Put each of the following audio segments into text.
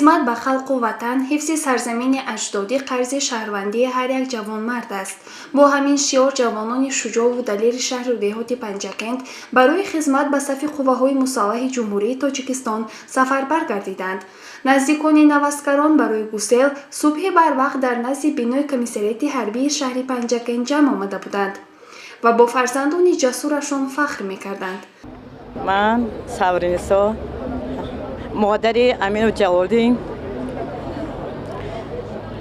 Хизмат ба халқу ватан, ҳифзи сарзамини аҷдодӣ қарзи шаҳрвандии ҳар як ҷавонмард аст. Бо ҳамин шиор ҷавонони шуҷоъву далери шаҳру деҳоти Панҷакент барои хизмат ба сафи қувваҳои мусаллаҳи Ҷумҳурии Тоҷикистон сафарбар гардиданд. Наздикони наваскарон барои гусел субҳи барвақт дар назди бинои комиссариати ҳарбии шаҳри Панҷакент ҷамъ омада буданд ва бо фарзандони ҷасурашон фахр мекарданд. Ман Савринисо, модари Амину Ҷалолиддин.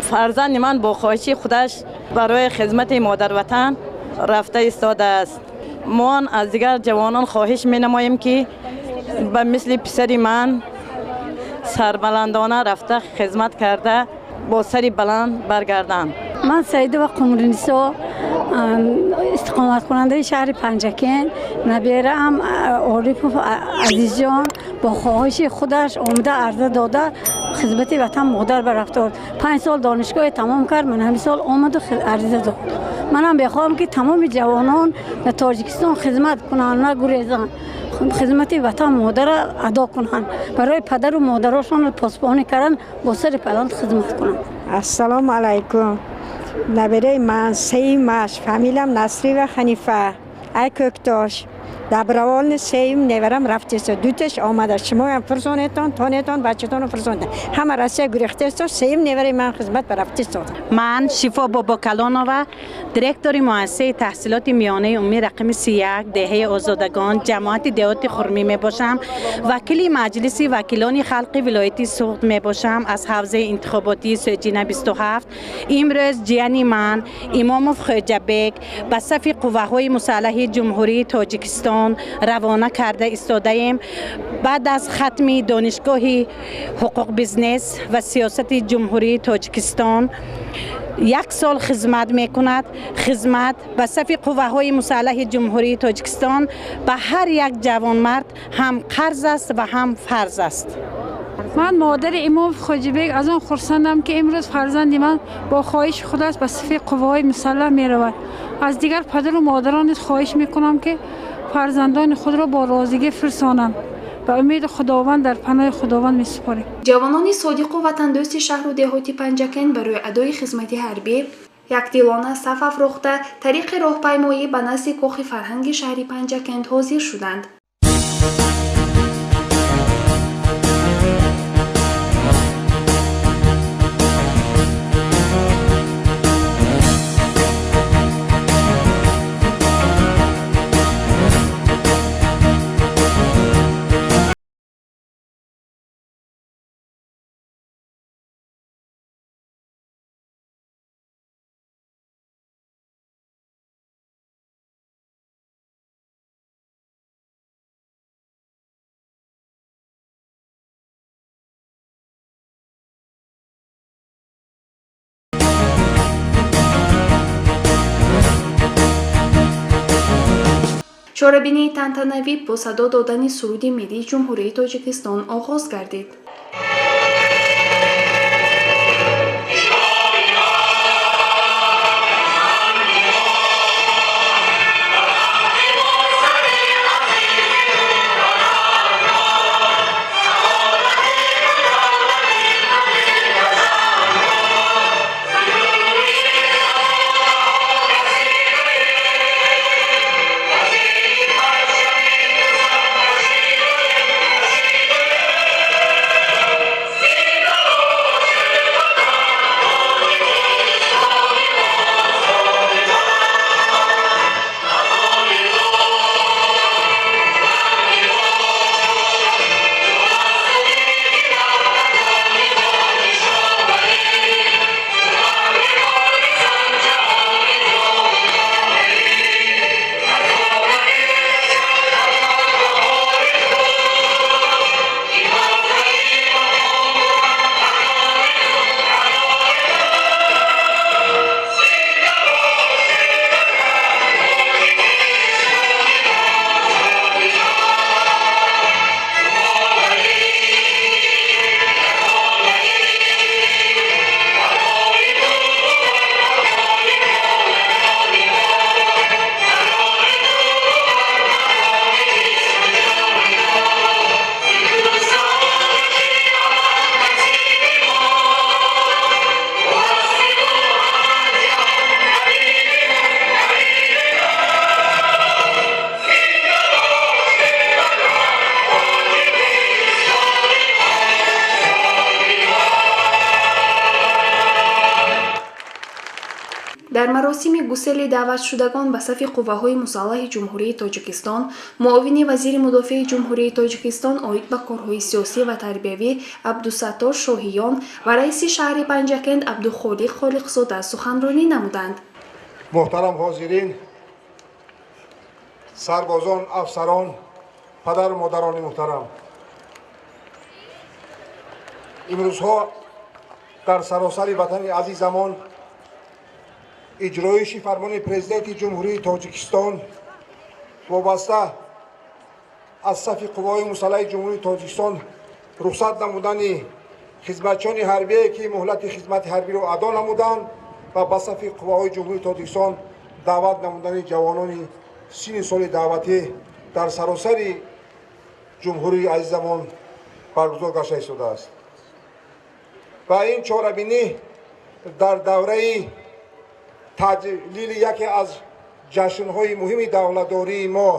Фарзанди ман бо хоҳиши худаш барои хизмати модарватан рафта истодааст. Мо аз дигар ҷавонон хоҳиш менамоем, ки ба мисли писари ман сарбаландона рафта, хизмат карда, бо сари баланд баргарданд. Ман Саидова Қумринисо, истиқоматкунандаи шаҳри Панҷакент. Набераам Орипов Азизҷон бо хоҳиши худаш омада, арза дода, хизмати ватан модар барафтод. 5 сол донишгоҳе тамом кард, ман ҳамин сол омаду ариза дод. Манам мехоҳам, ки тамоми ҷавонон дар Тоҷикистон хизмат кунанд, нагурезанд, хизмати ватан модара адо кунанд, барои падару модарошон посбонӣ кардан, бо сари баланд хизмат кунанд. Ассалому алайкум. Набераи ман сеюмаш, фамилиям Насрива Ханифа, ай Кӯктош, добровольно сеюм неварам рафтесто, дуташ омада. Шумоям фирсонетон, тонетон, бачатонро фирсонетон. Ҳама Россия гурехтесто, сеюм невараи ман хизмат ба рафтесто. Ман Шифо Бобокалонова, директори муассисаи таҳсилоти миёнаи умумӣ рақами 31 деҳаи Озодагон, ҷамоати деҳоти Хурмӣ мебошам. Вакили Маҷлиси вакилони халқи вилояти Суғд мебошам аз ҳавзаи интихоботии Сӯҷина 27. Имрӯз ҷияни ман Имомов Хоҷабек ба сафи қувваҳои мусаллаҳи Ҷумҳурии Тоҷикистон равона карда истодаем. Баъд аз хатми донишгоҳи ҳуқуқ, бизнес ва сиёсати Ҷумҳурии Тоҷикистон як сол хизмат мекунад. Хизмат ба сафи қувваҳои мусаллаҳи Ҷумҳурии Тоҷикистон ба ҳар як ҷавонмард ҳам қарз аст ва ҳам фарз аст. Ман модари Имомов Хоҷибек аз он хурсандам, ки имрӯз фарзанди ман бо хоҳиши худаш ба сафи қувваҳои мусаллаҳ меравад. Аз дигар падару модарон низ хоҳиш мекунам, ки фарзандони худро бо розигӣ фирсонанд. Ба умеди Худованд, дар паноҳи Худованд месупорем. Ҷавонони содиқу ватандӯсти шаҳру деҳоти Панҷакент барои адои хизмати ҳарбӣ якдилона саф афрохта, тариқи роҳпаймоӣ ба назди кохи фарҳанги шаҳри Панҷакент ҳозир шуданд. Чорабинии тантанавӣ бо садо додани суруди миллии Ҷумҳурии Тоҷикистон оғоз гардид. Дар маросими гусели даъватшудагон ба сафи қувваҳои мусаллаҳи Ҷумҳурии Тоҷикистон муовини вазири мудофиаи Ҷумҳурии Тоҷикистон оид ба корҳои сиёсӣ ва тарбиявӣ Абдусаттор Шоҳиён ва раиси шаҳри Панҷакент Абдухолиқ Холиқзода суханронӣ намуданд. Муҳтарам ҳозирин, сарбозон, афсарон, падару модарони муҳтарам, имрӯзҳо дар саросари ватани азизамон иҷроиши фармони Президенти Ҷумҳурии Тоҷикистон вобаста аз сафи қувваҳои мусаллаҳи Ҷумҳурии Тоҷикистон рухсат намудани хизматчиёни ҳарбие, ки муҳлати хизмати ҳарбиро адо намуданд, ва ба сафи қувваҳои Ҷумҳурии Тоҷикистон даъват намудани ҷавонони синни соли даъватӣ дар саросари ҷумҳурии азизамон баргузор гашта истодааст. Ва ин чорабинӣ дар давраи таҷлили яке аз ҷашнҳои муҳими давлатдории мо,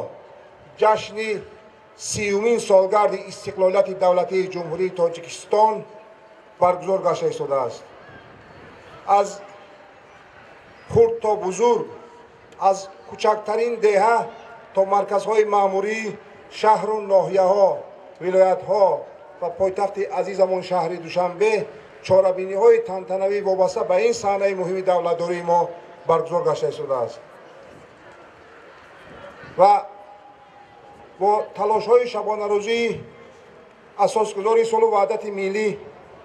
ҷашни 30-умин солгарди истиқлолияти давлатии Ҷумҳурии Тоҷикистон баргузор гашта истодааст. Аз хурд то бузург, аз кӯчактарин деҳа то марказҳои маъмурӣ, шаҳру ноҳияҳо, вилоятҳо ва пойтахти азизамон шаҳри Душанбе чорабиниҳои тантанавӣ вобаста ба ин саҳнаи муҳими давлатдории мо баргузор гашта истодааст. Ва бо талошҳои шабонарӯзии асосгузори сулҳу ваҳдати миллӣ,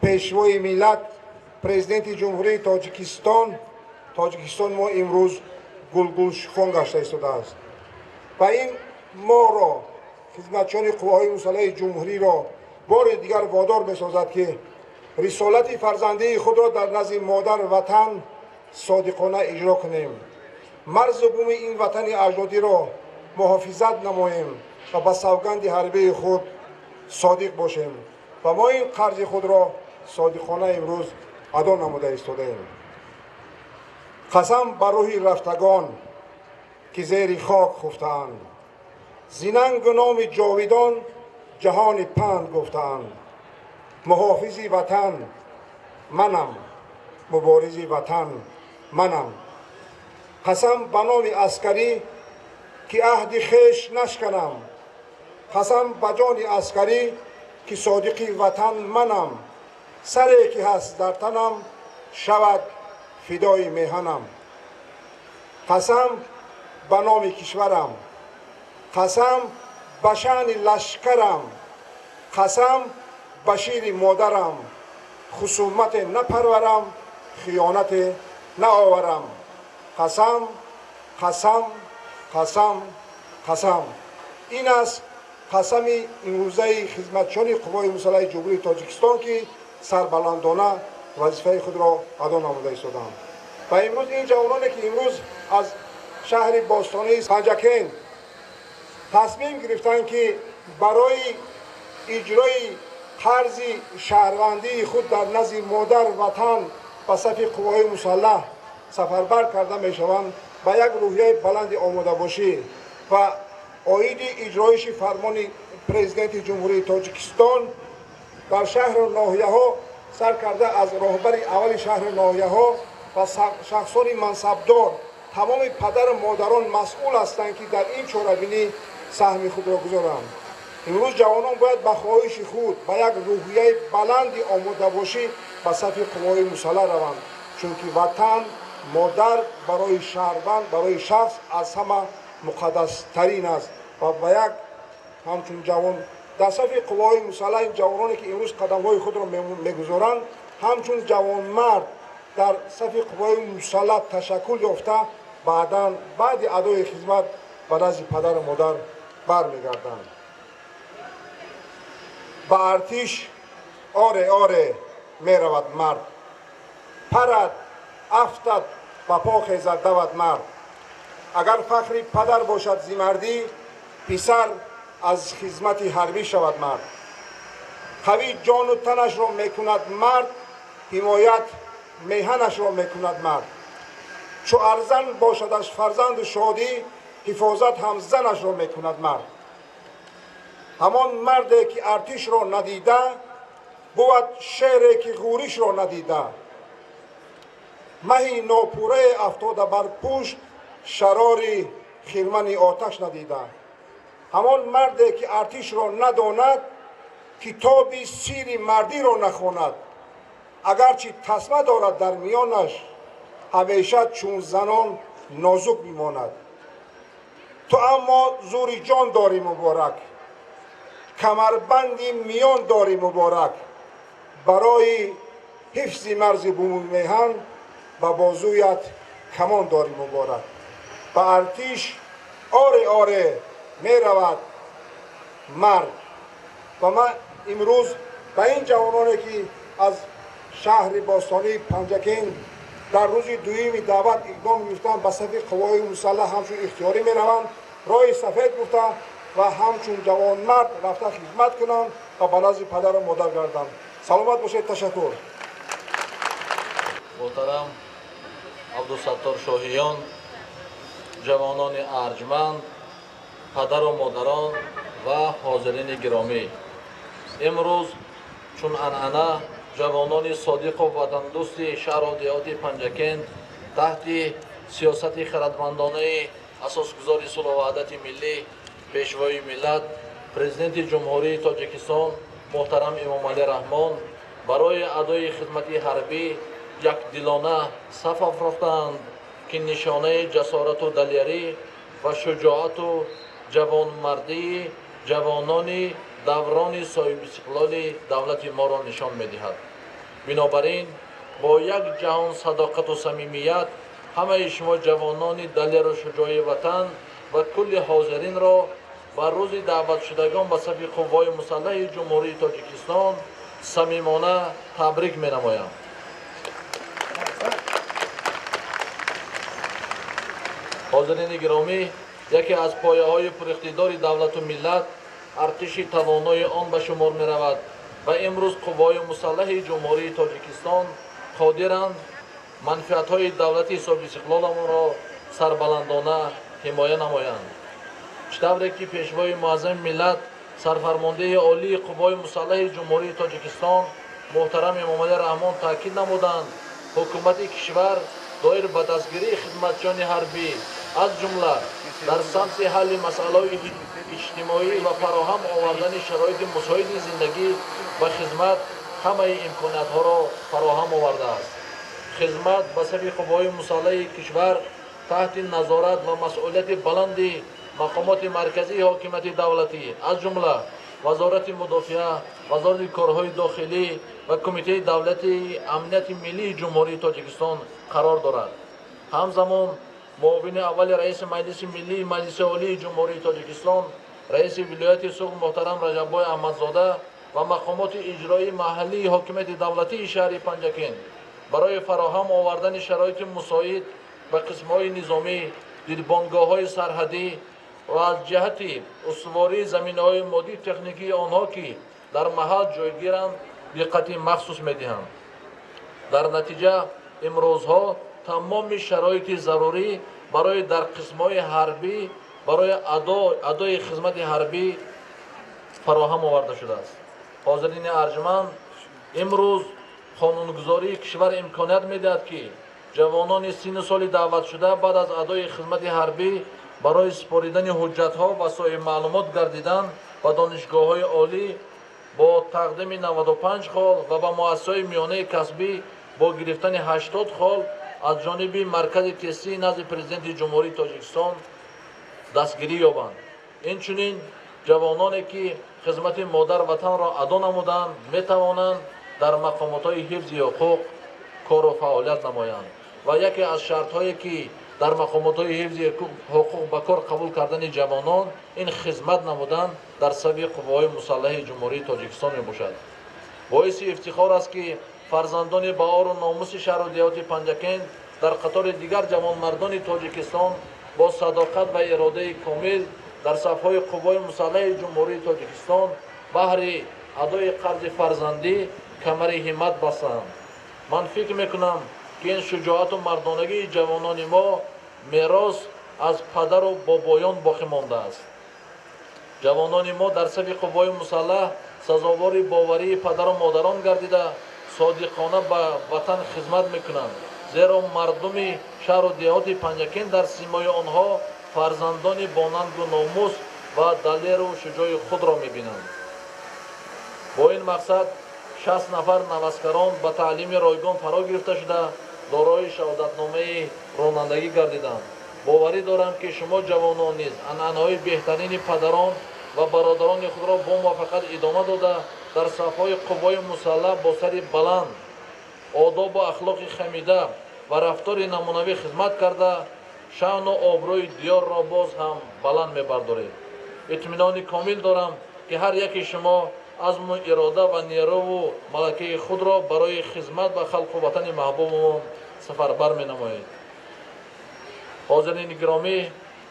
Пешвои миллат, Президенти Ҷумҳурии Тоҷикистон, Тоҷикистон мо имрӯз гулгулшукуфон гашта истодааст. Ва ин моро, хизматчиёни қувваҳои мусаллаҳи ҷумҳуриро, бори дигар водор месозад, ки рисолати фарзандии худро дар назди модар ватан содиқона иҷро кунем, марзу буми ин ватани аҷдодиро муҳофизат намоем ва ба савганди ҳарбии худ содиқ бошем. Ва мо ин қарзи худро содиқона имрӯз адо намуда истодаем. Қасам ба рӯҳи рафтагон, ки зери хок хуфтаанд, зи нангу номи ҷовидон ҷаҳони панд гуфтаанд. Муҳофизи ватан манам, муборизи ватан манам. Қасам ба номи аскарӣ, ки аҳди хеш нашканам. Қасам ба ҷони аскарӣ, ки содиқи ватан манам. Саре ки ҳаст дар танам, шавад фидои меҳанам. Қасам ба номи кишварам, қасам ба шаъни лашкарам, қасам ба шири модарам, хусумате напарварам, хиёнате наоварам. Қасам, қасам, қасам, қасам. Ин аст қасами имрӯзаи хизматчиёни қувваҳои мусаллаҳи Ҷумҳурии Тоҷикистон, ки сарбаландона вазифаи худро адо намуда истодаанд. Ва имрӯз ин ҷавононе, ки имрӯз аз шаҳри бостонии Панҷакент тасмим гирифтанд, ки барои иҷрои қарзи шаҳрвандии худ дар назди модар ватан ба сафи қувваҳои мусаллаҳ сафарбар карда мешаванд, ба як рӯҳияи баланди омодабошӣ ва оиди иҷроиши фармони Президенти Ҷумҳурии Тоҷикистон дар шаҳру ноҳияҳо, сар карда аз роҳбари аввали шаҳру ноҳияҳо ва шахсони мансабдор, тамоми падару модарон масъул ҳастанд, ки дар ин чорабинӣ саҳми худро гузоранд. Имрӯз ҷавонон бояд ба хоҳиши худ, ба як рӯҳияи баланди омодабошӣ ба сафи қувваҳои мусаллаҳ раванд, чунки ватан модар барои шаҳрванд, барои шахс аз ҳама муқаддастарин аст. Ва ба як ҳамчун ҷавон дар сафи қувваҳои мусаллаҳ, ин ҷавононе, ки имрӯз қадамҳои худро мегузоранд, ҳамчун ҷавонмард дар сафи қувваҳои мусаллаҳ ташаккул ёфта, баъдан баъди адои хизмат ба назди падару модар бармегарданд. Ба артиш оре, оре меравад мард, парад, афтад, ба по хезад, давад мард. Агар фахри падар бошад зи мардӣ, писар аз хизмати ҳарбӣ шавад мард. Қавӣ ҷону танашро мекунад мард, ҳимоят меҳанашро мекунад мард. Чу арзан бошадаш фарзанду шодӣ, ҳифозат ҳам занашро мекунад мард. Ҳамон марде, ки артишро надида, бувад шере, ки ғӯришро надида. Маҳи нопурае афтода бар пушт, шарори хирмани оташ надида. Ҳамон марде ки артишро надонад, китоби сири мардиро нахонад. Агарчи тасма дорад дар миёнаш, ҳамеша чун занон нозук мемонад. Ту аммо зури ҷон дорӣ муборак, камарбанди миён дорӣ муборак. Барои ҳифзи марзи буму меҳан ба бозуят камон дорӣ муборак. Ба артиш оре оре меравад мард. Ва ман имрӯз ба ин ҷавононе ки аз шаҳри бостонии Панҷакент дар рӯзи дуюми даъват иқдом гирифтанд, ба сафи қувваҳои мусаллаҳ ҳамчун ихтиёрӣ мераванд, роҳи сафед гуфта ва ҳамчун ҷавонмард рафта хизмат кунанд ва ба назди падару модар гарданд. Саломат бошед, ташаккур. Муҳтарам Абдусаттор Шоҳиён, ҷавонони арҷманд, падару модарон ва ҳозирини гиромӣ, имрӯз чун анъана ҷавонони содиқу ватандӯсти шаҳру деҳоти Панҷакент таҳти сиёсати хирадмандонаи асосгузори сулҳу ваҳдати миллӣ, пешвои миллат, президенти Ҷумҳурии Тоҷикистон муҳтарам Эмомалӣ Раҳмон барои адои хизмати ҳарбӣ якдилона саф афрохтаанд, ки нишонаи ҷасорату далерӣ ва шуҷоату ҷавонмардии ҷавонони даврони соҳибистиқлоли давлати моро нишон медиҳад. Бинобар ин бо як ҷаҳон садоқату самимият ҳамаи шумо ҷавонони далеру шуҷои ватан ва кулли ҳозиринро ба рӯзи даъватшудагон ба сафи қувваҳои мусаллаҳи Ҷумҳурии Тоҷикистон самимона табрик менамоям. Ҳозирини гиромӣ, яке аз пояҳои пуриқтидори давлату миллат артиши тавонои он ба шумор меравад ва имрӯз қувваҳои мусаллаҳи Ҷумҳурии Тоҷикистон қодиранд манфиатҳои давлати соҳибистиқлоламонро сарбаландона ҳимоя намоянд. Чӣ тавре ки пешвои муаззами миллат, сарфармондеҳи олии қувваҳои мусаллаҳи Ҷумҳурии Тоҷикистон муҳтарам Эмомалӣ Раҳмон таъкид намуданд, ҳукумати кишвар доир ба дастгирии хизматчиёни ҳарбӣ, аз ҷумла дар самти ҳалли масъалаҳои иҷтимоӣ ва фароҳам овардани шароити мусоиди зиндагӣ ба хизмат ҳамаи имкониятҳоро фароҳам овардааст. Хизмат ба сафи қувваҳои мусаллаҳи кишвар таҳти назорат ва масъулияти баланди мақомоти марказии ҳокимияти давлатӣ, аз ҷумла Вазорати мудофиа, Вазорати корҳои дохилӣ ва Кумитаи давлатии амнияти миллии Ҷумҳурии Тоҷикистон қарор дорад. Ҳамзамон муовини аввали раиси Маҷлиси миллии Маҷлиси Олии Ҷумҳурии Тоҷикистон, раиси вилояти Суғд муҳтарам Раҷаббой Аҳмадзода ва мақомоти иҷроии маҳаллии ҳокимияти давлатии шаҳри Панҷакент барои фароҳам овардани шароити мусоид ба қисмҳои низомӣ, дидбонгоҳҳои сарҳадӣ ва аз ҷиҳати устувории заминаҳои моддию техникии онҳо, ки дар маҳал ҷойгиранд, диққати махсус медиҳанд. Дар натиҷа имрӯзҳо тамоми шароити зарурӣ барои дар қисмҳои ҳарбӣ барои адои хизмати ҳарбӣ фароҳам оварда шудааст. Ҳозирини арҷманд, имрӯз қонунгузории кишвар имконият медиҳад, ки ҷавонони синну соли даъватшуда баъд аз адои хизмати ҳарбӣ барои супоридани ҳуҷҷатҳо ва соҳибмаълумот гардидан ба донишгоҳҳои олӣ бо тақдими 95 хол ва ба муассисаҳои миёнаи касбӣ бо гирифтани 80 хол аз ҷониби маркази тестии назди Президенти Ҷумҳурии Тоҷикистон дастгирӣ ёбанд. Инчунин ҷавононе ки хизмати модар ватанро адо намуданд, метавонанд дар мақомотҳои ҳифзи ҳуқуқ кору фаъолият намоянд ва яке аз шартҳое ки дар мақомотҳои ҳифзи ҳуқуқ ба кор қабул кардани ҷавонон ин хизмат намудан дар сафи қувваҳои мусаллаҳи Ҷумҳурии Тоҷикистон мебошад. Боиси ифтихор аст, ки фарзандони баору номуси шаҳру деҳоти Панҷакент дар қатори дигар ҷавонмардони Тоҷикистон бо садоқат ва иродаи комил дар сафҳои қувваҳои мусаллаҳи Ҷумҳурии Тоҷикистон баҳри адои қарзи фарзандӣ камари ҳиммат бастанд. Ман фикр мекунам, ки ин шуҷоату мардонагии ҷавонони мо мерос аз падару бобоён боқӣ мондааст. Ҷавонони мо дар сафи қувваҳои мусаллаҳ сазовори боварии падару модарон гардида, содиқона ба ватан хизмат мекунанд. Зеро мардуми шаҳру деҳоти Панҷакент дар симои онҳо фарзандони бонангу номус ва далеру шуҷои худро мебинанд. Бо ин мақсад 60 нафар наваскарон ба таълими ройгон фаро гирифта шуда, дорои шаҳодатномаи ронандагӣ гардиданд. Боварӣ дорам, ки шумо ҷавонон низ анъанаҳои беҳтарини падарон ва бародарони худро бо муваффақият идома дода, дар сафҳои қувваҳои мусаллаҳ бо сари баланд, одобу ахлоқи хамида ва рафтори намунавӣ хизмат карда, шаъну обрӯи диёрро боз ҳам баланд мебардоред. Итминони комил дорам, ки ҳар яки шумо азму ирода ва нерӯву малакаи худро барои хизмат ба халқу ватани маҳбубамон сафарбар менамоед. Ҳозирини гиромӣ,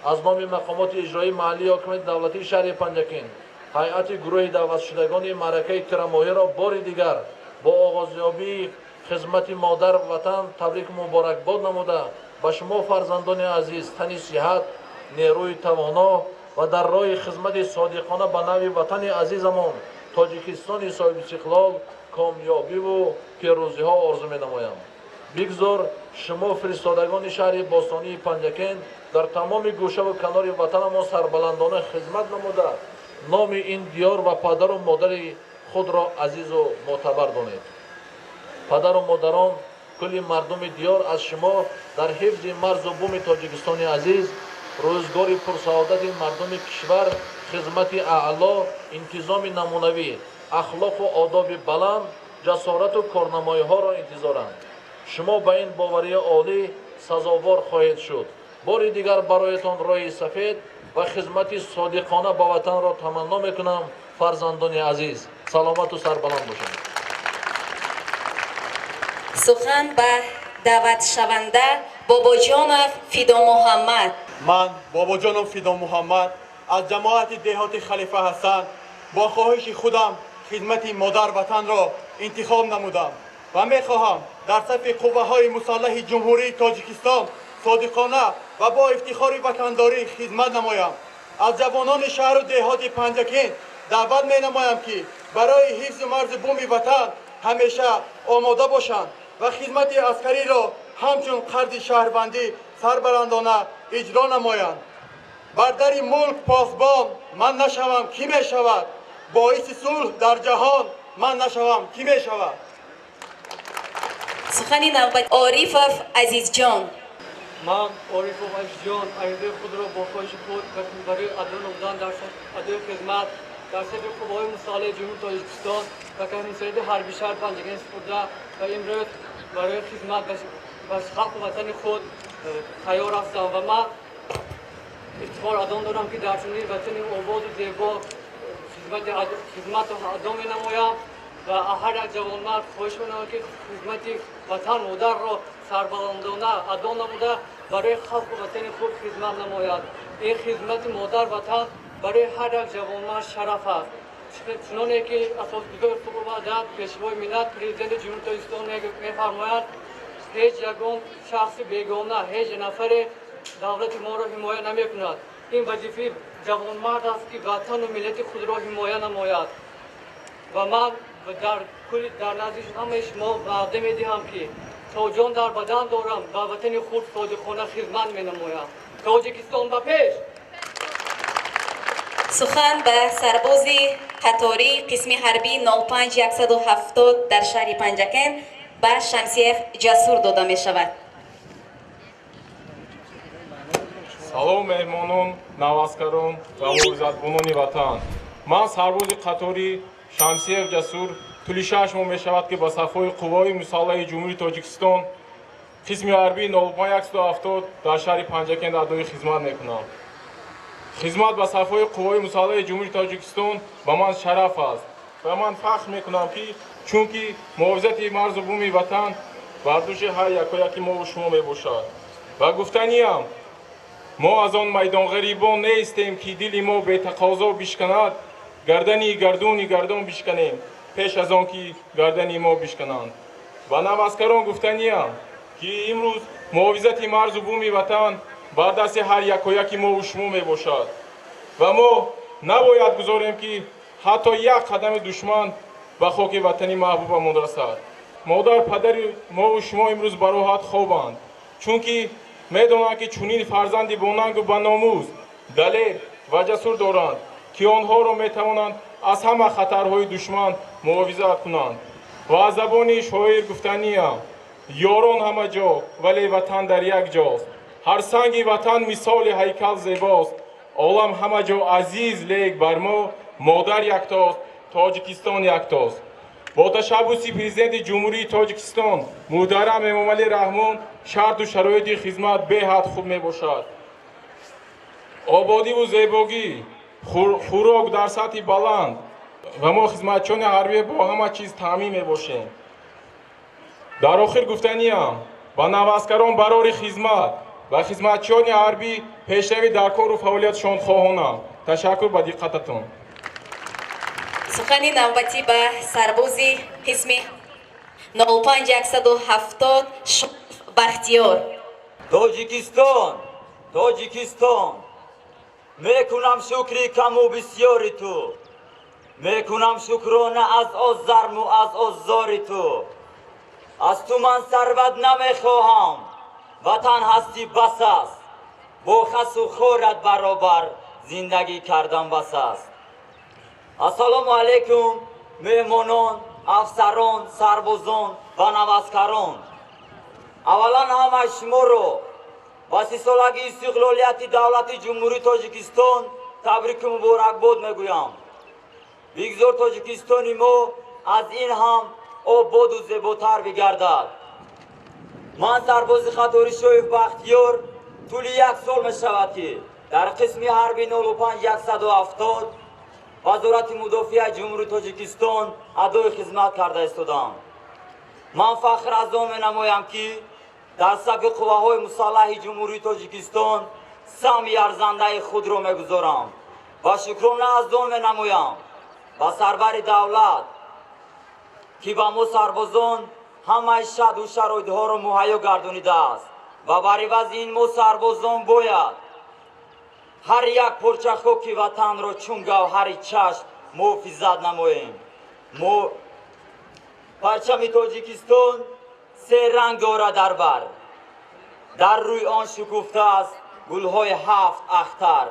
аз номи мақомоти иҷроии маҳаллии ҳокимияти давлатии шаҳри Панҷакент ҳайати гурӯҳи даъватшудагони маъракаи тирамоҳиро бори дигар бо оғозёбии хизмати модар ватан табрику муборакбод намуда, ба шумо фарзандони азиз тани сиҳат, нерӯи тавоно ва дар роҳи хизмати содиқона ба нави ватани азизамон Тоҷикистони соҳибистиқлол комёбиву пирӯзиҳо орзу менамоям. Бигзор шумо фиристодагони шаҳри бостонии Панҷакент дар тамоми гӯшаву канори ватанамон сарбаландона хизмат намуда, номи ин диёр ва падару модари худро азизу мӯътабар донед. Падару модарон, кулли мардуми диёр аз шумо дар ҳифзи марзу буми Тоҷикистони азиз, рӯзгори пурсаодати мардуми кишвар, хизмати аъло, интизоми намунавӣ, ахлоқу одоби баланд, ҷасорату корнамоиҳоро интизоранд. Шумо ба ин боварии олӣ сазовор хоҳед шуд. Бори дигар бароятон роҳи сафед ва хизмати содиқона ба ватанро таманно мекунам. Фарзандони азиз, саломату сарбаланд бошед. Сухан ба даъватшаванда Бобоҷонов Фидомуҳаммад. Ман Бобоҷонов Фидомуҳаммад аз ҷамоати деҳоти Халифа Ҳасан бо хоҳиши худам хидмати модар ватанро интихоб намудам ва мехоҳам дар сафи қувваҳои мусаллаҳи Ҷумҳурии Тоҷикистон содиқона ва бо ифтихори ватандорӣ хидмат намоям. Аз ҷавонони шаҳру деҳоти Панҷакент даъват менамоям, ки барои ҳифзи марзу буми ватан ҳамеша омода бошанд ва хидмати аскариро ҳамчун қарзи шаҳрвандӣ сарбаландона иҷро намоянд. Бар дари мулк посбон ман нашавам, кӣ мешавад? Боиси сулҳ дар ҷаҳон ман нашавам, кӣ мешавад? Сухани навбат Орифов Азизҷон. Ман Орифов Азизҷон аризаи худро бо хоҳиши худ барои адо намудан дар адои хизмат дар сафи қувваҳои мусаллаҳи Ҷумҳурии Тоҷикистон ва комиссариати ҳарбии шаҳри Панҷакент супурда ва имрӯз барои хизмат ба халқу ватани худ тайёр ҳастам ва ман ифтихор аз он дорам, ки дар чунин ватани ободу зебо хизматро адо менамоям ва ҳар як ҷавонмард хоҳиш менамоям, ки хизмати ватан модарро сарбаландона адо намуда, барои халқу ватани худ хизмат намояд. Ин хизмати модар ватан барои ҳар як ҷавонмард шараф аст. Чуноне ки асосгузори сулҳу ваҳдат, Пешвои миллат, Президенти Ҷумҳурии Тоҷикистон мефармояд, ҳеҷ ягон шахси бегона, ҳеҷ нафаре давлати моро ҳимоя намекунад. Ин вазифаи ҷавонмард аст, ки ватану миллати худро ҳимоя намояд. Ва ман дар назди ҳамаи шумо ваъда медиҳам, ки то ҷон дар бадан дорам, ба ватани худ содиқона хизмат менамоям. Тоҷикистон ба пеш! Сухан ба сарбози қаторӣ қисми ҳарбӣ 05170 дар шаҳри Панҷакент ба Шамсиев Ҷасур дода мешавад. Салом меҳмонон, наваскарон ва муҳофизатбонони ватан. Ман сарбози қаторӣ Шамсиев Ҷасур тӯли 6 моҳ мешавад, ки ба сафҳои қувваҳои мусаллаҳи Ҷумҳурии Тоҷикистон қисми ҳарбии 05170 дар шаҳри Панҷакент адои хизмат мекунам. Хизмат ба сафҳои қувваҳои мусаллаҳи Ҷумҳурии Тоҷикистон ба ман шараф аст ва ман фахр мекунам, ки чунки муҳофизати марзу буми ватан бар дӯши ҳар якояки мову шумо мебошад. Ва гуфтаниям, мо аз он майдонғарибон нестем, ки дили мо бетақозо бишканад, гардани гардуни гардон бишканем пеш аз он ки гардани мо бишкананд. Ба наваскарон гуфтаниям, ки имрӯз муҳофизати марзу буми ватан бар дасти ҳар якояки мову шумо мебошад ва мо набояд гузорем, ки ҳатто як қадами душман ба хоки ватани маҳбубамон расад. Модар, падари мову шумо имрӯз бароҳат хобанд, чунки медонанд, ки чунин фарзанди бонангу баномус, далер ва ҷасур доранд, ки онҳоро метавонанд аз ҳама хатарҳои душман муҳофизат кунанд. Ва аз забони шоир гуфтаниям: ёрон ҳама ҷо, вале ватан дар як ҷост. Ҳар санги ватан мисоли ҳайкал зебост. Олам ҳама ҷо азиз, лек бар мо модар яктост, Тоҷикистон яктост. Бо ташаббуси Президенти Ҷумҳурии Тоҷикистон муҳтарам Эмомалӣ Раҳмон шарту шароити хизмат беҳад хуб мебошад. Ободиву зебогӣ, хӯрок дар сатҳи баланд ва мо хизматчиёни ҳарбӣ бо ҳама чиз таъмин мебошем. Дар охир гуфтаниям: ба наваскарон барори хизмат ва хизматчиёни ҳарбӣ пешравӣ дар кору фаъолиятшон хоҳонам. Ташаккур ба диққататон. Сухани навбатӣ ба сарбози қисми 05170 Бахтиёр. Тоҷикистон, Тоҷикистон, мекунам шукри каму бисёри ту, мекунам шукрона аз озарму аз озори ту. Аз ту ман сарват намехоҳам, ватан ҳасти бас аст. Бо хасу хорат баробар зиндагӣ кардан бас аст. Ассалому алайкум, меҳмонон, афсарон, сарбозон ва наваскарон. Аввалан ҳамаи шуморо ба 30-солагии истиқлолияти давлати Ҷумҳурии Тоҷикистон табрику муборакбод мегӯям. Бигзор Тоҷикистони мо аз ин ҳам ободу зеботар бигардад. Ман сарбози қатори Шоев Бахтиёр тӯли як сол мешавад, ки дар қисми ҳарби 05170 Вазорати мудофиаи Ҷумҳурии Тоҷикистон адои хизмат карда истодам. Ман фахр аз он менамоям, ки дар сафи қувваҳои мусаллаҳи Ҷумҳурии Тоҷикистон саҳми арзандаи худро мегузорам ва шукрона аз он менамоям ба сарвари давлат, ки ба мо сарбозон ҳамаи шаду шароитҳоро муҳайё гардонидааст ва бар ивази ин мо сарбозон бояд ҳар як порча хоки ватанро чун гавҳари чашм муҳофизат намоем. Мо парчами Тоҷикистон се ранг дорад дар бар, дар рӯи он шукуфтааст гулҳои ҳафт ахтар.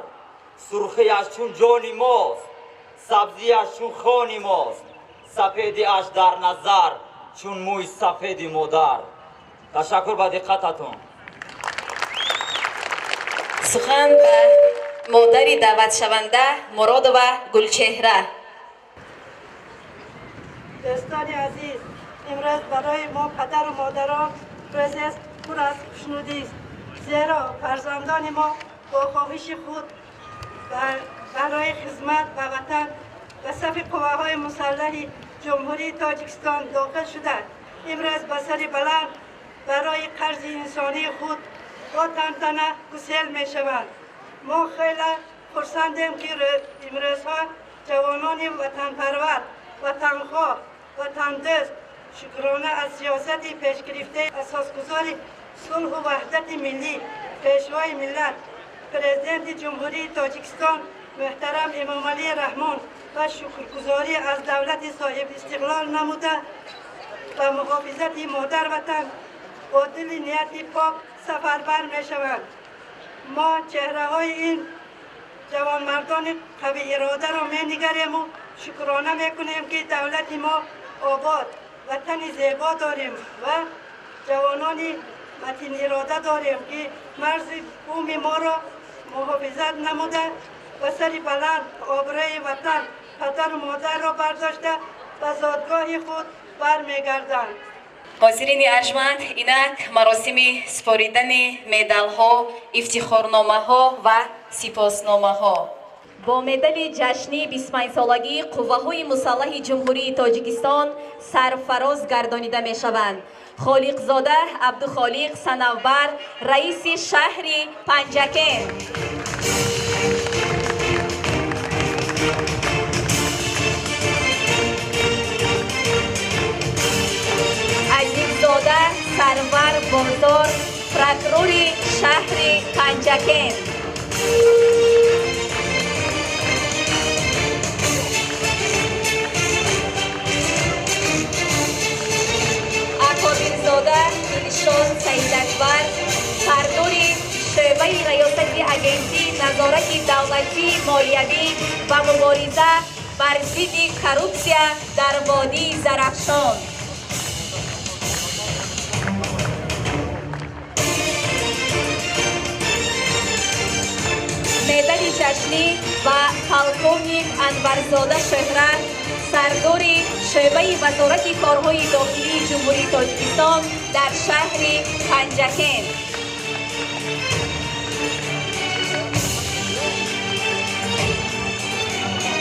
Сурхиаш чун ҷони мост, сабзиаш чун хони мост, сафедиаш дар назар чун мӯи сафеди модар. Ташаккур ба диққататон. Сухан ба модари даъватшаванда Муродова Гулчеҳра. Дӯстони азиз, имрӯз барои мо падару модарон рӯзест пур аз хушнудист, зеро фарзандони мо бо хоҳиши худ барои хизмат ба ватан ба сафи қувваҳои мусаллаҳи Ҷумҳурии Тоҷикистон дохил шуда, имрӯз ба сари баланд барои қарзи инсонии худ бо тантана гусел мешаванд. Мо хеле хурсандем, ки имрӯзҳо ҷавонони ватанпарвар, ватанхоҳ, ватандӯст шукрона аз сиёсати пешгирифтаи асосгузори сулҳу ваҳдати миллӣ, Пешвои миллат, Президенти Ҷумҳурии Тоҷикистон муҳтарам Эмомалӣ Раҳмон ва шукргузорӣ аз давлати соҳибистиқлол намуда, ба муҳофизати модар ватан бо дили нияти пок сафарбар мешаванд. Мо чеҳраҳои ин ҷавонмардони қавииродаро менигарему шукрона мекунем, ки давлати мо обод, ватани зебо дорем ва ҷавонони матинирода дорем, ки марзи буми моро муҳофизат намуда, ба сари баланд обрӯи ватан, падару модарро бардошта, ба зодгоҳи худ бармегарданд. Ҳозирини арҷманд, инак маросими супоридани медалҳо, ифтихорномаҳо ва сипосномаҳо. Бо медали ҷашнии 25-солагии Қувваҳои мусаллаҳи Ҷумҳурии Тоҷикистон сарфароз гардонида мешаванд: Холиқзода Абдухолиқ Санавбар, раиси шаҳри Панҷакент. Азиззода Сарвар Бозор, прокурори шаҳри Панҷакент. назди Агентии назорати давлатии молиявӣ ва мубориза бар зидди коррупсия дар водии Зарафшон. Медали ҷашнӣ ба полковник Анварзода Шӯҳрат, сардори шӯъбаи Вазорати корҳои дохилии Ҷумҳурии Тоҷикистон дар шаҳри Панҷакент.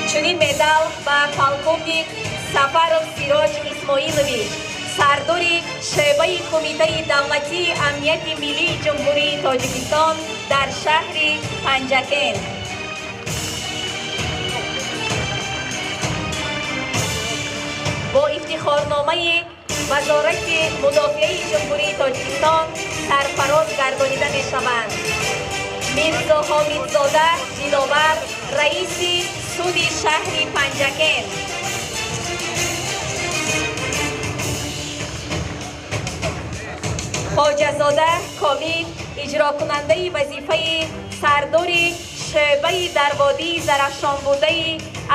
Чунин медал ба полковник Сафаров Сироҷ Исмоилович, сардори шӯъбаи Кумитаи давлатии амнияти миллии Ҷумҳурии Тоҷикистон дар шаҳри Панҷакент. Бо ифтихорномаи Вазорати мудофиаи Ҷумҳурии Тоҷикистон сарфароз гардонида мешаванд Мирзо Ҳомидзода Диловар, раиси суди шаҳри Панҷакент. Хоҷазода Комил, иҷрокунандаи вазифаи сардори шӯъбаи дар водии Зарафшон будаи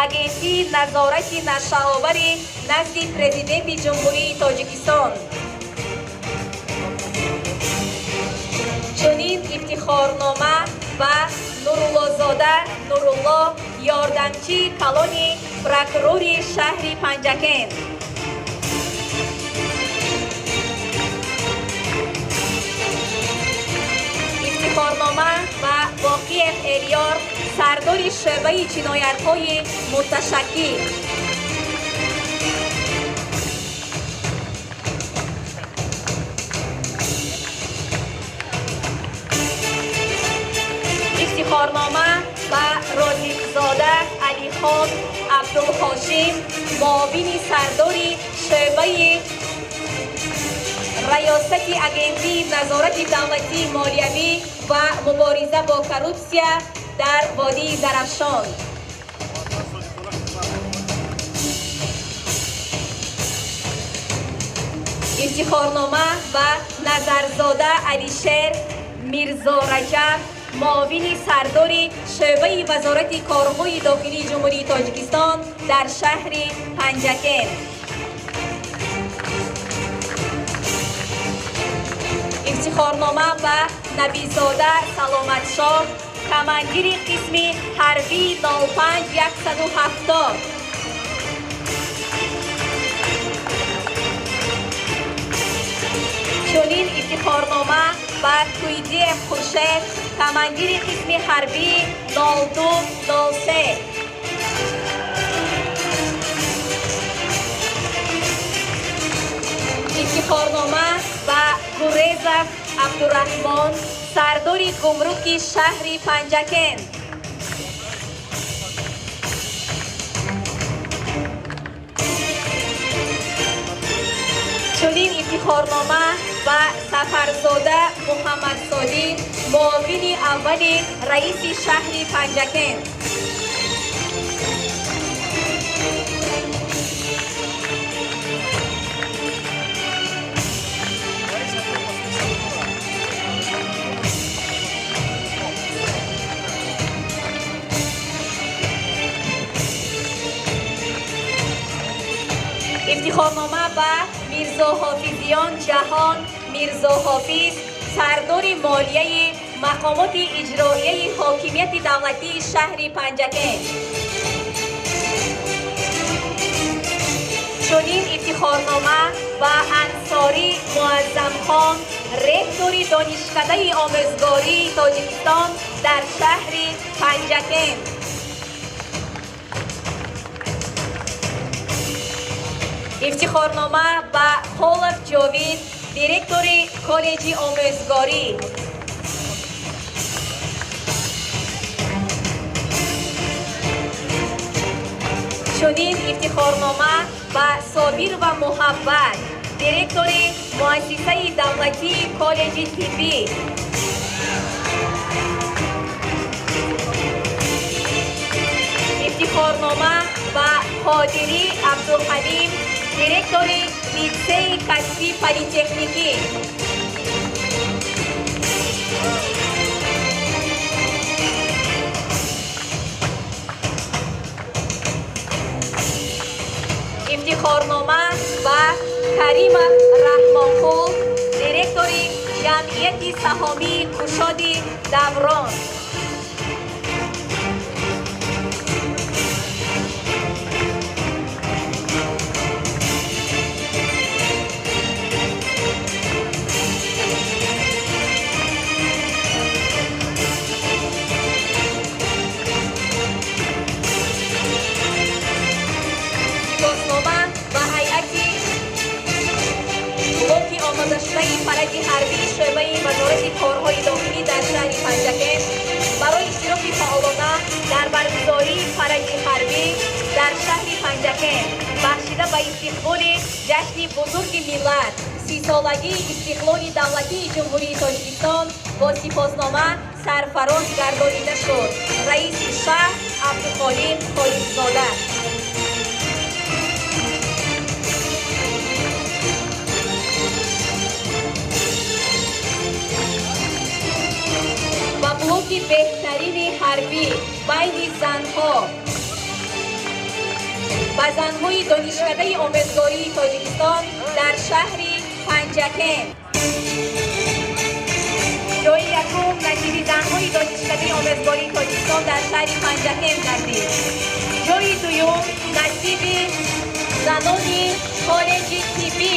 Агентии назорати нашъаовари назди Президенти Ҷумҳурии Тоҷикистон. Чунин ифтихорнома ба Нуруллозода Нурулло, ёрдамчии калони прокурори шаҳри Панҷакент. Ифтихорнома ба Боқиев Элёр, сардори шӯъбаи ҷиноятҳои муташаккил. Ифтихорнома ба Розиқзода Алихон Абдулҳошим, муовини сардори шӯъбаи Раёсати Агентии назорати давлатии молиявӣ ва мубориза бо коррупсия дар водии Зарафшон. Ифтихорнома ба Назарзода Алишер Мирзораҷаб, муовини сардори шӯъбаи Вазорати корҳои дохилии Ҷумҳурии Тоҷикистон дар шаҳри Панҷакент. Ифтихорнома ба Набизода Саломатшоҳ, командири қисми ҳарбии 05170. Чунин ифтихорнома ба Туйдиев Хуршед, командири қисми ҳарбии 0203. Ифтихорнома ба Гурезов Абдураҳмон, сардори гумруки шаҳри Панҷакент. Чунин ифтихорнома ба Сафарзода Муҳаммадсодиқ, муовини аввали раиси шаҳри Панҷакент. Ифтихорнома ба Мирзоҳофизиён Ҷаҳон Мирзоҳофиз, сардори молияи мақомоти иҷроияи ҳокимияти давлатии шаҳри Панҷакент. Чунин ифтихорнома ба Ансорӣ Муаззамхон, ректори Донишкадаи омӯзгории Тоҷикистон дар шаҳри Панҷакент. Ифтихорнома ба Холов Ҷовид, директори коллеҷи омӯзгорӣ. Чунин ифтихорнома ба Собир ва Муҳаббат, директори муассисаи давлатии коллеҷи тиббӣ. Ифтихорнома ба Қодирӣ Абдулҳалим, директори литсейи касбӣ политехникӣ. Каримов Раҳмонқул, директори ҷамъияти саҳомии кушоди Даврон. Омодашудаи паради ҳарбии шӯъбаи Вазорати корҳои дохилӣ дар шаҳри Панҷакент барои иштироки фаъолона дар баргузории паради ҳарбӣ дар шаҳри Панҷакент бахшида ба истиқболи ҷашни бузурги миллат, 30-солагии истиқлоли давлатии Ҷумҳурии Тоҷикистон бо сипоснома сарфароз гардонида шуд. Раиси шаҳр Абдухолим Холиқзода. Ба блоки беҳтарини ҳарбӣ байни занҳо ба занҳои донишкадаи омӯзгории Тоҷикистон дар шаҳри Панҷакент. Ҷои якум насиби занҳои донишкадаи омӯзгории Тоҷикистон дар шаҳри Панҷакент гардид. Ҷои дуюм насиби занони коллеҷи тиббӣ.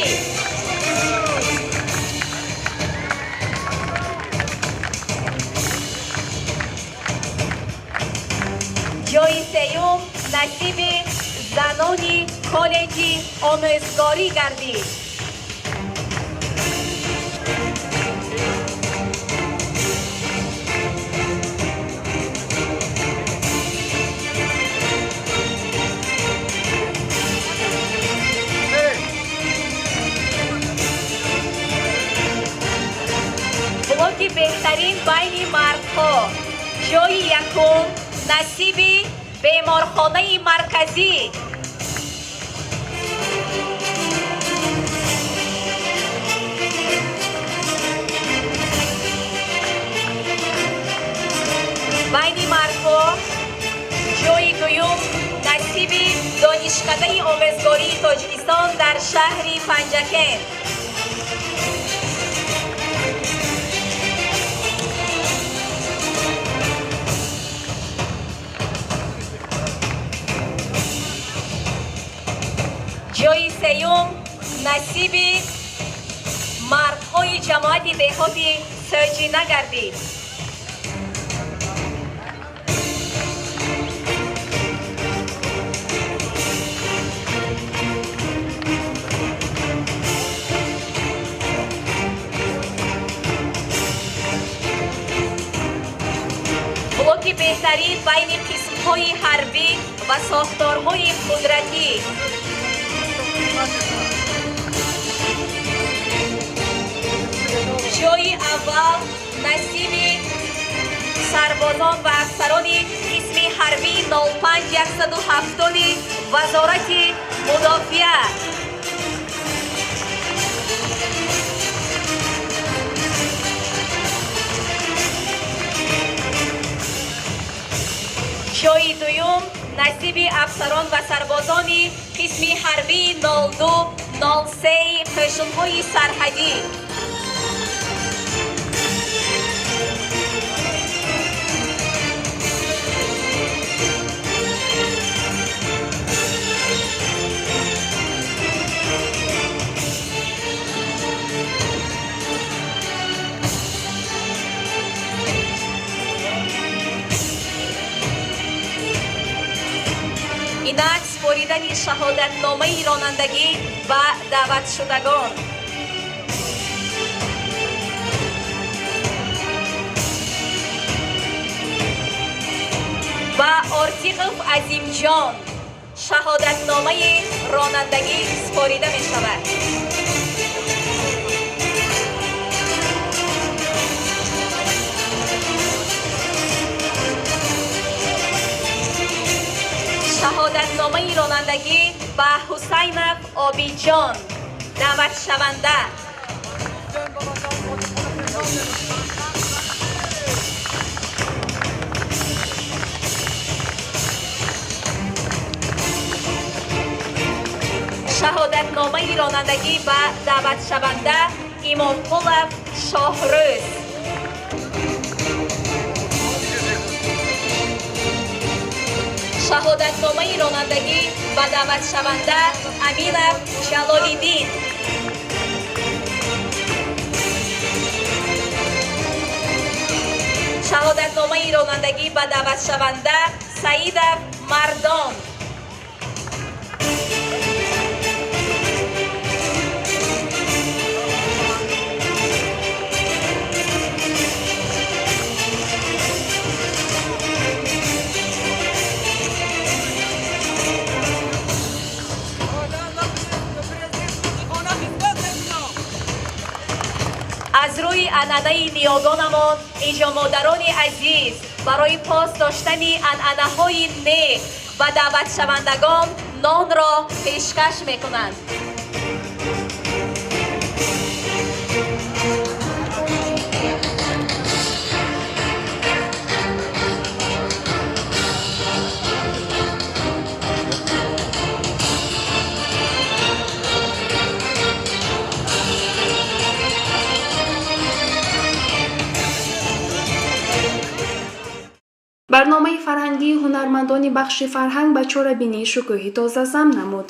Ҷои сеюм насиби занони коллеҷи омӯзгорӣ гардид. Блоки беҳтарин байни мардҳо ҷои якум насиби беморхонаи марказӣ. Байни мардҳо ҷои дуюм насиби донишкадаи омӯзгории Тоҷикистон дар шаҳри Панҷакент. Ҷои сеюм насиби мардҳои ҷамоати деҳоти Сӯҷина гардид. Блоки беҳтарин байни қисмҳои ҳарбӣ ва сохторҳои қудратӣ. Ҷои аввал насиби сарбозон ва афсарони қисми ҳарбии 05170 Вазорати мудофиа. Ҷои дуюм насиби афсарон ва сарбозони қисми ҳарбии 0203 қӯшунҳои сарҳадӣ. Инак супоридани шаҳодатномаи ронандагӣ ба даъватшудагон. Ба Ортиқов Азимҷон шаҳодатномаи ронандагӣ супорида мешавад. Шаҳодатномаи ронандагӣ ба Ҳусайнов Обиҷон даъватшаванда. Шаҳодатномаи Ронандагӣ ба даъватшаванда Имонқулов Шоҳрӯз. Шаҳодатномаи ронандагӣ ба даъватшаванда Аминов Ҷалолиддин. Шаҳодатномаи ронандагӣ ба даъватшаванда Саидов Мардон. Аз рӯи анъанаи ниёгонамон инҷо модарони азиз барои пос доштани анъанаҳои нек ба даъватшавандагон нонро пешкаш мекунанд. Барномаи фарҳангии ҳунармандони бахши фарҳанг ба чорабинии шукӯҳи тоза зам намуд.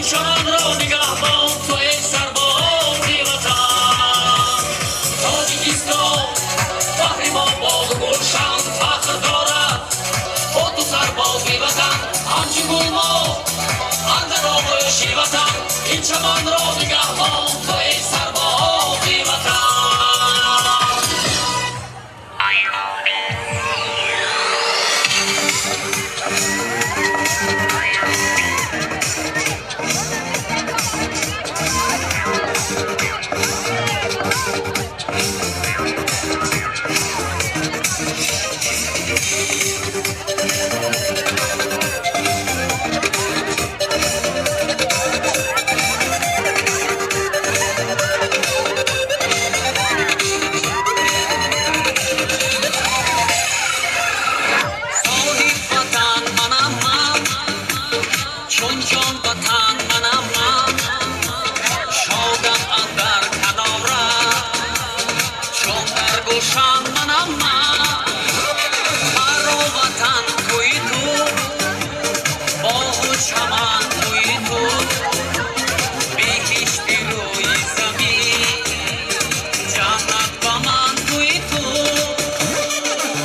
Чаманро нигаҳбон ту, эй сарбози ватан. Тоҷикистон баҳри мо боғу гулшан фахр дорад бо ту, сарбози ватан. Ҳамчун гул мо андар оғӯши ватан. Ин чаманро нигаҳбон ту, эй сарбози ватан. Соҳиб ватан манам ман, чун ҷон ватан манам ман. Шодам андар канора, чун дар гулшан манам ман. Маро ватан тӯи ту, боғу чаман тӯи ту, биҳишти рӯи замин, ҷаннат ба ман тӯи ту.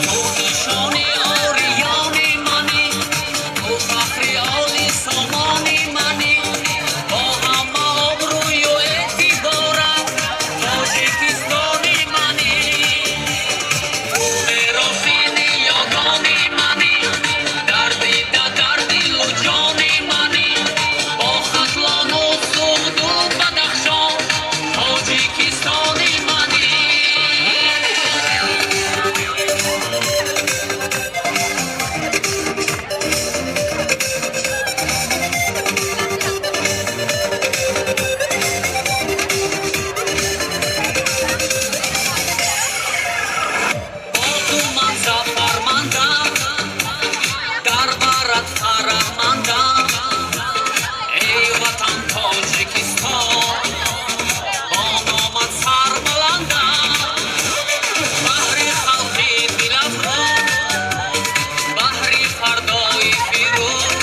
Ту нишони ориёни манӣ, ту фахри оли сомони манӣ. Бо ҳама обрӯю эътиборат Тоҷикистони манӣ. Ту мероси ниёгони манӣ, дар дида, дар дилу ҷони манӣ. Бо Хатлону Суғду Бадахшон Тоҷикистони манӣ. Бо ту ман зафармандам, дар барат фараҳмандам. Эй ватан Тоҷикистон, бо номат сарбаландам. Баҳри халқи дилафрӯз, баҳри фардои фирӯз,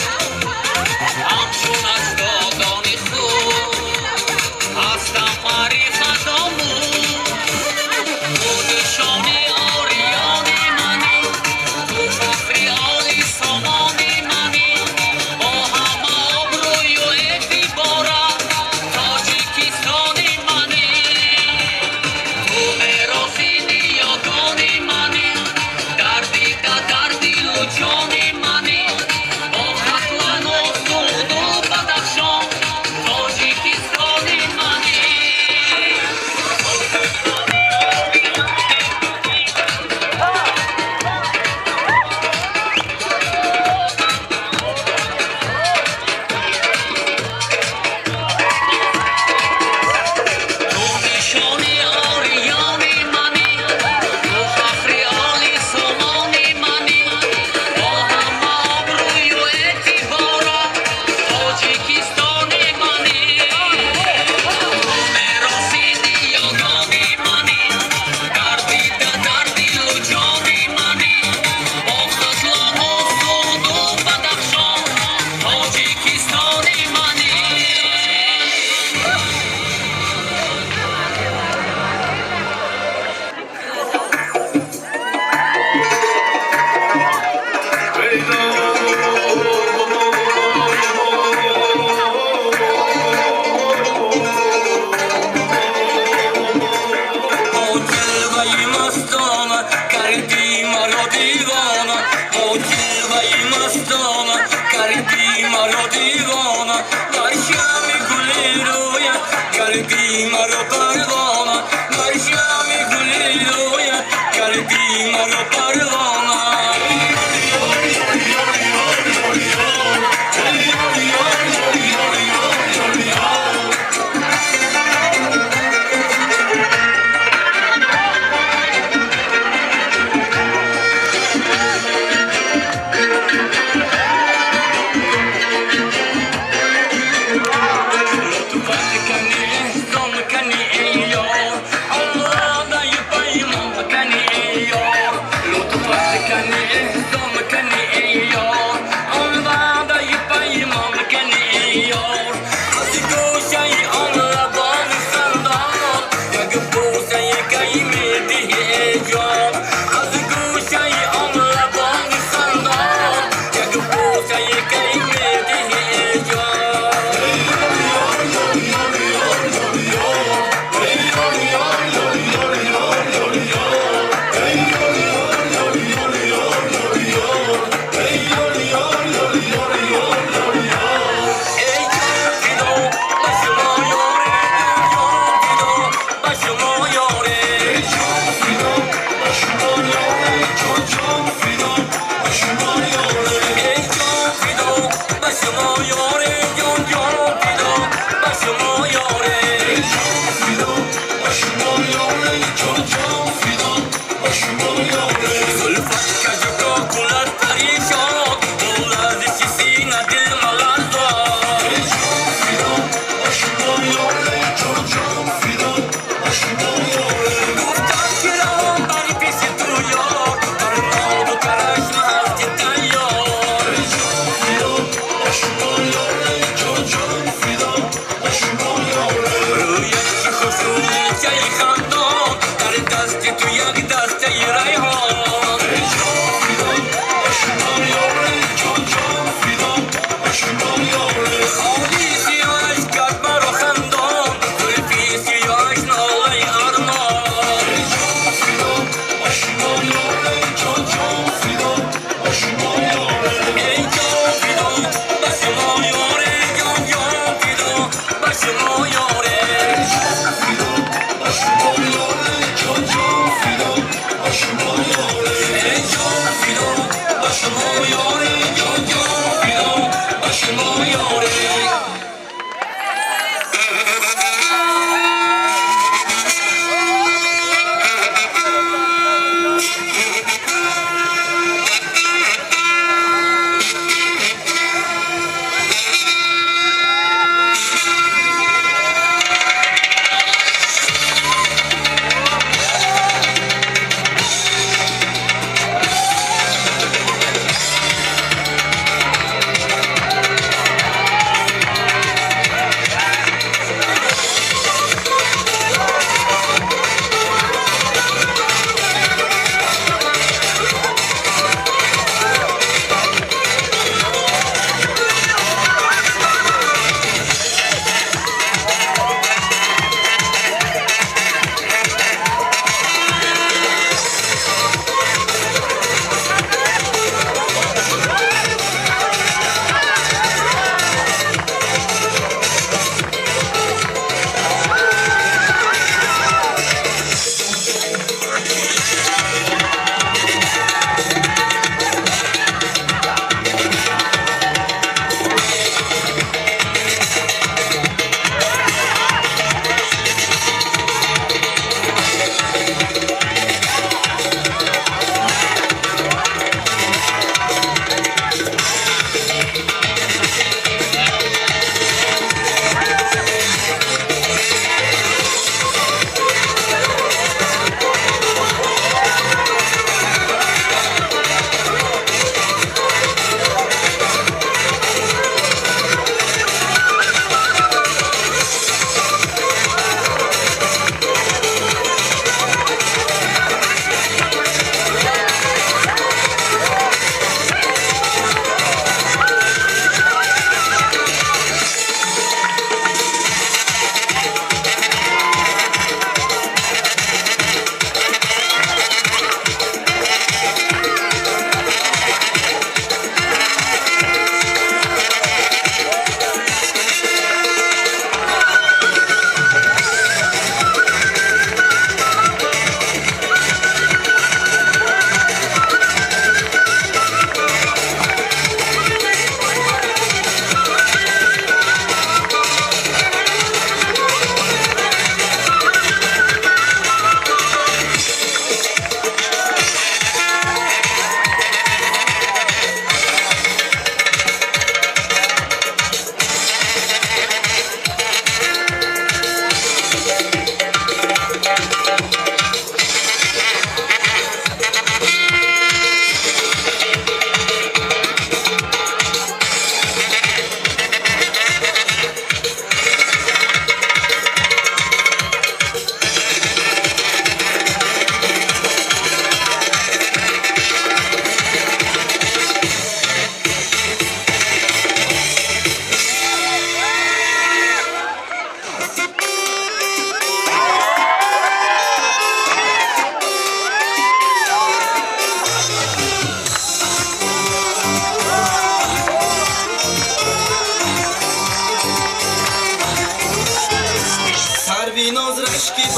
ҳамчун аҷдодони худ ҳастам маърифатомӯз. Ту нишони ориёни манӣ, ту фахри оли сомони манӣ. Бо ҳама обрӯю эътиборат Тоҷикистони манӣ. Ту мероси ниёгони манӣ, дар дида, дар дилу ҷони манӣ. Бо Хатлону Суғду Бадахшон Тоҷикистони манӣ. Ту нишони ориёни манӣ, ту фахри оли сомони манӣ. Бо ҳама обрӯю эътиборат Тоҷикистони манӣ. Ту мероси ниёгони манӣ, дар дида, дар дилу ҷони манӣ. Бо Хатлону Суғду Бадахшон Тоҷикистони манӣ. Бо ҷилваи мастона кардӣ маро девона, бо ҷилваи мастона кардӣ маро девона. Бар шами гули рӯят кардӣ маро парвона, бар шами гули рӯят кардӣ маро парвона. Лутфат кани, эҳсон кани, эй ёр, омадаи паймон кани, эй ёр.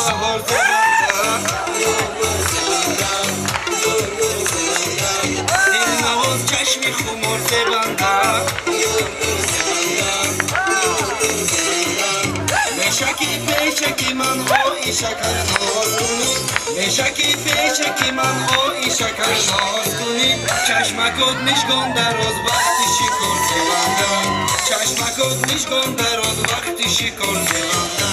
баҳор зебанда, ёр зебанда, дилнавоз чашми хумор зебанда, ёр зебанда, мешаки пешаки ман ои шакар ноз кунӣ, мешаки пешаки ман ои шакар ноз кунӣ, чашмакот мишгон дароз вақти шикор зебанда, чашмакот мишгон дароз вақти шикор зебанда.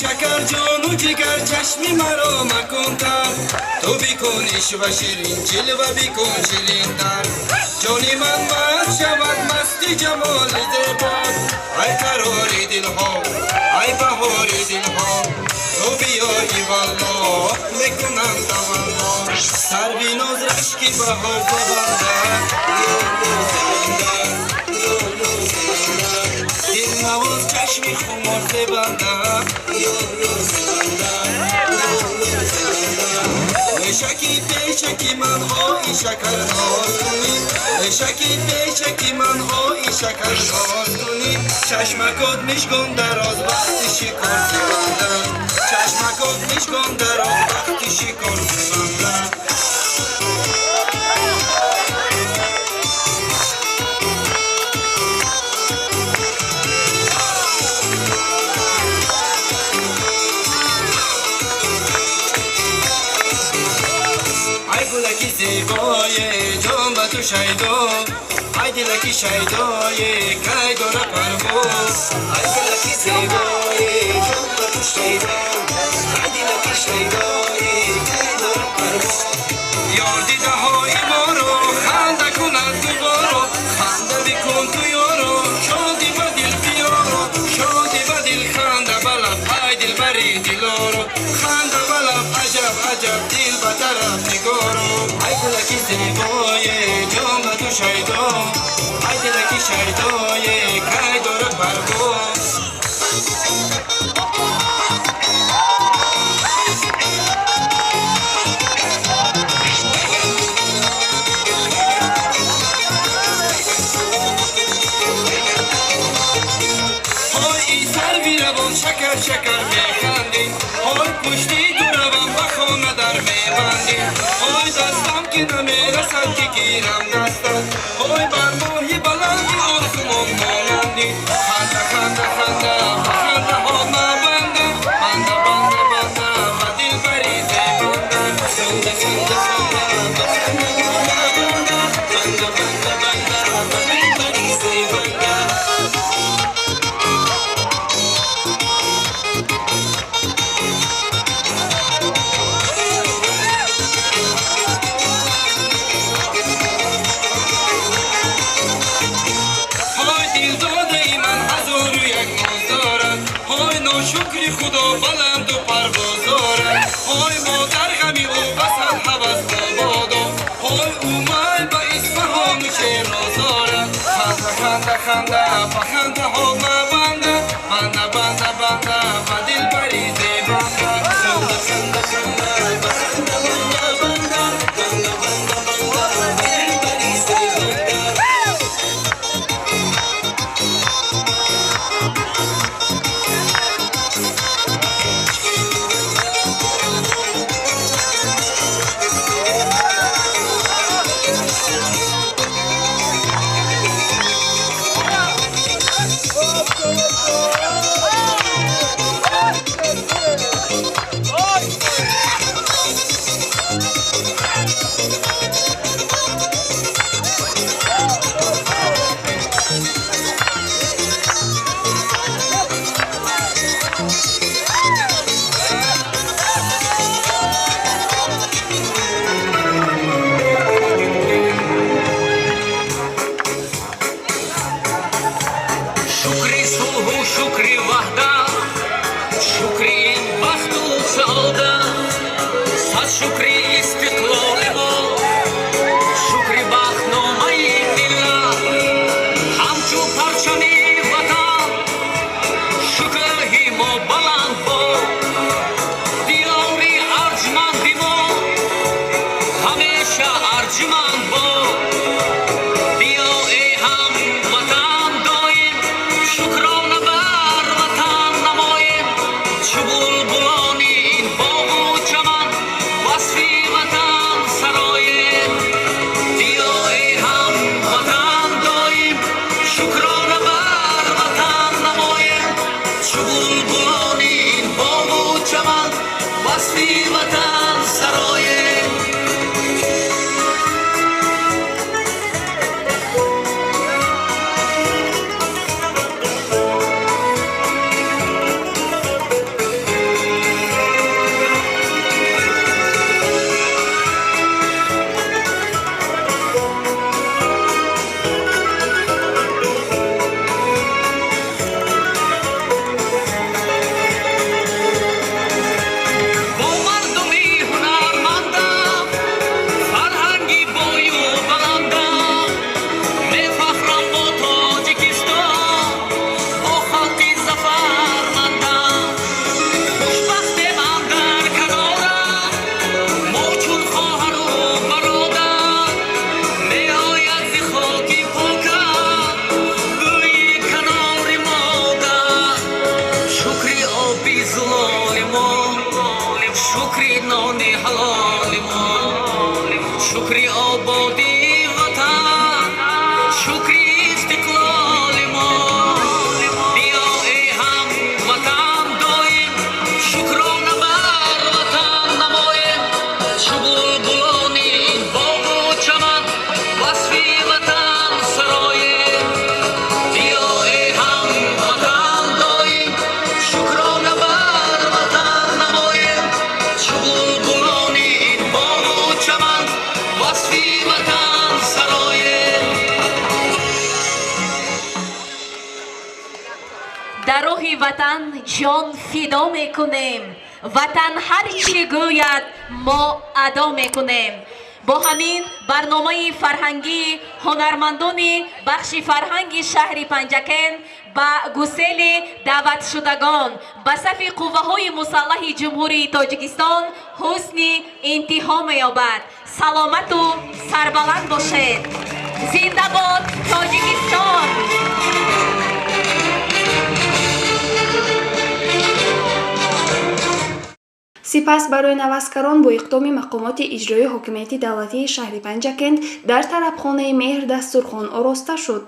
Шакар ҷону ҷигар чашми маро макунтар, ту бикун ишва ширин ҷилва бикун ширинтар, ҷони ман маст шавад масти ҷамоли зебот, ай қарори дилҳо, ай баҳори дилҳо, ту биёи валло мекунам тавалло, сарви ноз рашки баҳор зебанда, дилнавоз чашми хумор зебанда, мешаки пешаки ман ои шакар ноз кунӣ, мешаки пешаки ман ои шакар ноз кунӣ, чашмакот мишгон дароз вақти шикор зебанда, чашмакот мишгон дароз вақти шикор зебанда. Зебое ҷон ба ту шайдо, ай дилаки шайдое кай дора парвоз, ай дилаки зебое ҷон ба ту шайдо, ай дилаки шайдое кай дора парвоз. Ёр дидаҳои моро ханда кунад дуборо, ханда бикун ту ёро, шоди ба дил биёро, шоди ба дил ханда ба лаб, ай дилбари дилоро, ханда ба лаб аҷаб аҷаб дил ба тараф нигоро. Ай дилаки зебое ҷон ба ту шайдо, ай дилаки шайдое кай дора парвоз. Шакар шакар механдӣ, ҳой пушти ту равам ба хона дар мебандӣ, ҳой дастам ки намерасад ки гирам дастат, ҳой бар моҳи баланди осмон монандӣ, ханда ханда ханда ба хандаҳо набанда, банда банда банда ба дилбари зебанда, ханда ханда ханда ба хандаҳо набанда, банда банда банда ба дилбари зебанда. Шукри Худо баланду парвоз дорад, ҳой модар ғами ӯ басад ҳавас ободо, ҳой ӯ майл ба Исфаҳону Шероз дорад. Ханда ханда ханда ба хандаҳо набанда, банда банда банда ба дилбари зебанда, ханда ханда ханда ба хандаҳо набанда, банда банда банда ба дилбари зебанда. Булбулони ин боғу чаман васфи ватан сароем. Биё, эй ҳамватан, доим шукрона бар ватан намоем. Чу булбулони ин боғу чаман васфи ватан сароем. Бо мардуми ҳунармандам, фарҳанги бою баландам, мефахрам бо Тоҷикистон, бо халқи зафармандам. Хушбахтем андар канорам, мо чун хоҳару бародар. Меояд зи хоки покам бӯи канори модар. Шукри оби зулоли мо, шукри нони ҳалоли мо, шукри ободии ватан, шукри истиқлоли мо. Биё, эй ҳамватан, доим шукрона бар ватан намоем. Чу булбулони ин боғу чаман васфи ватан сароем. Биё, эй ҳамватан, доим шукрона бар ватан намоем. Чу булбулони ин боғу чаман васфи ватан сароем. Дар роҳи ватан ҷон фидо мекунем, ватан ҳар чӣ гӯяд, мо адо мекунем. Бо ҳамин барномаи фарҳангии ҳунармандони бахши фарҳанги шаҳри Панҷакент ба гусели даъватшудагон ба сафи қувваҳои мусаллаҳи Ҷумҳурии Тоҷикистон ҳусни интиҳо меёбад. Саломату сарбаланд бошед. Зинда бод Тоҷикистон! Сипас барои наваскарон бо иқдоми мақомоти иҷроии ҳокимияти давлатии шаҳри Панҷакент дар тарабхонаи Меҳр дастурхон ороста шуд.